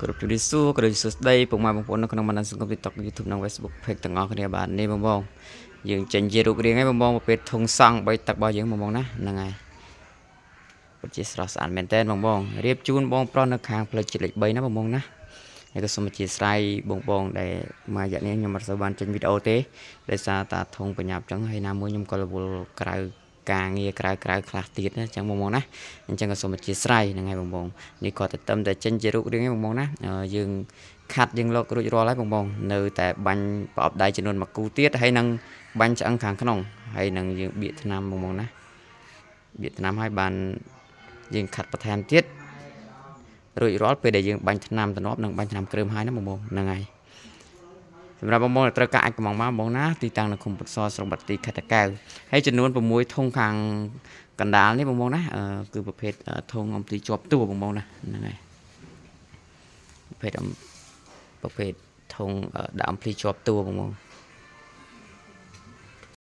គ្រប់ជម្រាបសួរក៏ដូចជាសួស្តីពុកម៉ែបងប្អូននៅក្នុងបណ្ដាញសង្គម TikTok, YouTube និង Facebook Page ទាំងអស់គ្នាបាទនេះបងបងយើងចេញជារូបរាងហើយបងបងប្រភេទធុងសង់3ទឹករបស់យើងបងបងណាហ្នឹងហើយពិតជាស្រស់ស្អាតមែនតើបងបងរៀបជូនបងប្រុសនៅខាងផ្លូវជាតិលេខ3ណាបងបងណាហើយក៏សូមអធ្យាស្រ័យបងបងដែលមួយរយៈនេះខ្ញុំអត់សូវបានចេញវីដេអូទេដោយសារតាធុងបញ្ញាប់ចឹងហើយណាមួយខ្ញុំក៏រវល់ក្រៅការងារក្រៅក្រៅខ្លះទៀតណាចឹងបងបងណាអញ្ចឹងក៏សូមអធ្យាស្រ័យហ្នឹងហើយបងបងនេះក៏តែតែចេញជារូបរាងឯងបងបងណាយើងខាត់យើងលករួចរាល់ហើយបងបងនៅតែបាញ់ប្រអប់ដៃចំនួនមួយគូទៀតហើយនឹងបាញ់ឆ្អឹងខាងក្នុងហើយនឹងយើងបៀកថ្នាំបងបងណាបៀកថ្នាំហើយបានយើងខាត់បន្ថែមទៀតរួចរាល់ពេលដែលយើងបាញ់ថ្នាំតំណប់និងបាញ់ថ្នាំគ្រើមហើយណាបងបងហ្នឹងហើយសម្រាប់បងបងដែលត្រូវការអាចកំងមកបងណាទីតាំងនៅឃុំពុទ្ធសស្រុកបាទីខេត្តតាកែវហើយចំនួន6ធុងខាងកណ្ដាលនេះបងបងណាគឺប្រភេទធុងអំទីជាប់តួបងបងណាហ្នឹងហើយប្រភេទប្រភេទធុងដាក់អំភ្លីជាប់តួបងបង។